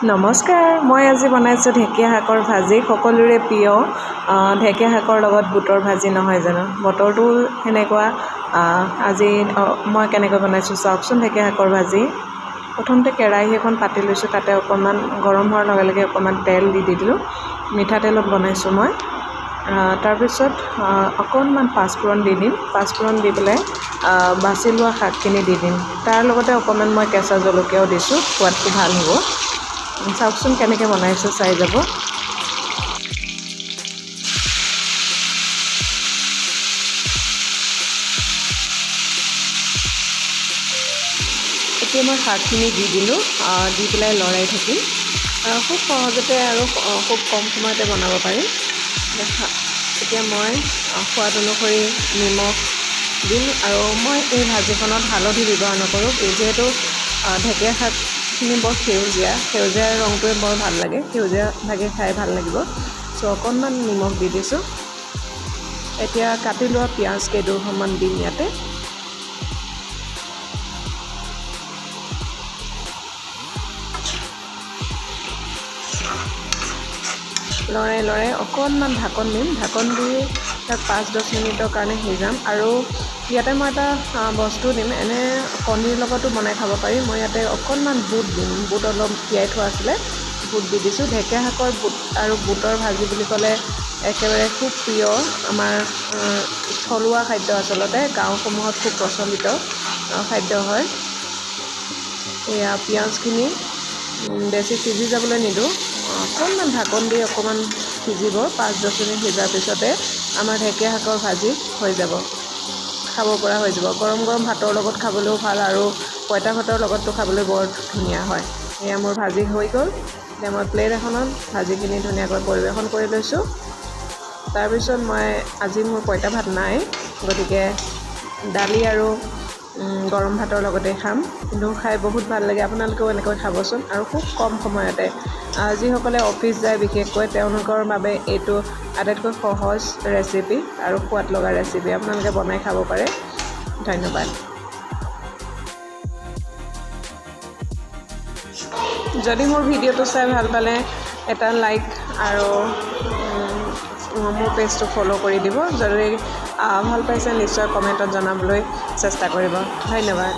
নমস্কাৰ, মই আজি বনাইছোঁ ঢেকীয়া শাকৰ ভাজি। সকলোৰে প্ৰিয় ঢেকীয়া শাকৰ লগত বুটৰ ভাজি, নহয় জানো? বতৰটো সেনেকুৱা। আজি মই কেনেকৈ বনাইছোঁ চাওকচোন। ঢেকীয়া শাকৰ ভাজি প্ৰথমতে কেৰাহী এখন পাতি লৈছোঁ। তাতে অকণমান গৰম হোৱাৰ লগে লগে অকণমান তেল দি দি দিলোঁ। মিঠাতেলত বনাইছোঁ মই। তাৰপিছত অকণমান পাঁচফোৰণ দি দিম। পাঁচফোৰণ দি পেলাই বাছি লোৱা শাকখিনি দি দিম। তাৰ লগতে অকণমান মই কেঁচা জলকীয়াও দিছোঁ, সোৱাদটো ভাল হ'ব। চাওকচোন কেনেকৈ বনাইছোঁ, চাই যাব। এতিয়া মই শাকখিনি দি দিলোঁ। দি পেলাই লৰাই থাকিম। খুব সহজতে আৰু খুব কম সময়তে বনাব পাৰি। এতিয়া মই সোৱাদ অনুসৰি নিমখ দিম আৰু মই এই ভাজিখনত হালধি ব্যৱহাৰ নকৰোঁ, যিহেতু ঢেকীয়া শাকখিনি বৰ সেউজীয়া, সেউজীয়া ৰংটোৱে বৰ ভাল লাগে, সেউজীয়া ভাগে খাই ভাল লাগিব। চ' অকণমান নিমখ দি দিছোঁ। এতিয়া কাটি লোৱা পিঁয়াজ কেইডোখৰমান দিম ইয়াতে। লৰাই লৰাই অকণমান ঢাকন দিম। ঢাকন দি তাক 5-10 মিনিটৰ কাৰণে সিজাম। আৰু ইয়াতে মই এটা বস্তু দিম। এনে কণীৰ লগতো বনাই খাব পাৰি। মই ইয়াতে অকণমান বুট দিম। বুট অলপ তিয়াই থোৱা আছিলে, বুট দি দিছোঁ। ঢেকীয়া শাকৰ বুট আৰু বুটৰ ভাজি বুলি ক'লে একেবাৰে খুব প্ৰিয় আমাৰ থলুৱা খাদ্য। আচলতে গাঁওসমূহত খুব প্ৰচলিত খাদ্য হয়। এয়া পিঁয়াজখিনি বেছি সিজি যাবলৈ নিদিওঁ। অকণমান ঢাকন দি অকণমান সিজিব। 5-10 মিনিট সিজাৰ পিছতে আমাৰ ঢেকীয়া শাকৰ ভাজি হৈ যাব, খাব পৰা হৈ যাব। গৰম গৰম ভাতৰ লগত খাবলৈও ভাল আৰু পঁইতা ভাতৰ লগততো খাবলৈ বৰ ধুনীয়া হয়। এয়া মোৰ ভাজি হৈ গ'ল। এতিয়া মই প্লেট এখনত ভাজিখিনি ধুনীয়াকৈ পৰিৱেশন কৰি লৈছোঁ। তাৰপিছত মই আজি মোৰ পঁইতা ভাত নাই, গতিকে দালি আৰু গৰম ভাতৰ লগতে খাম। কিন্তু খাই বহুত ভাল লাগে, আপোনালোকেও এনেকৈ খাবচোন। আৰু খুব কম সময়তে, যিসকলে অফিচ যায় বিশেষকৈ তেওঁলোকৰ বাবে এইটো আটাইতকৈ সহজ ৰেচিপি আৰু সোৱাদ লগা ৰেচিপি। আপোনালোকে বনাই খাব পাৰে। ধন্যবাদ। যদি মোৰ ভিডিঅ'টো চাই ভাল পালে এটা লাইক আৰু মোৰ পেজটো ফ'ল' কৰি দিব। যদি ভাল পাইছে, নিশ্চয় কমেণ্টত জনাবলৈ চেষ্টা কৰিব। ধন্যবাদ।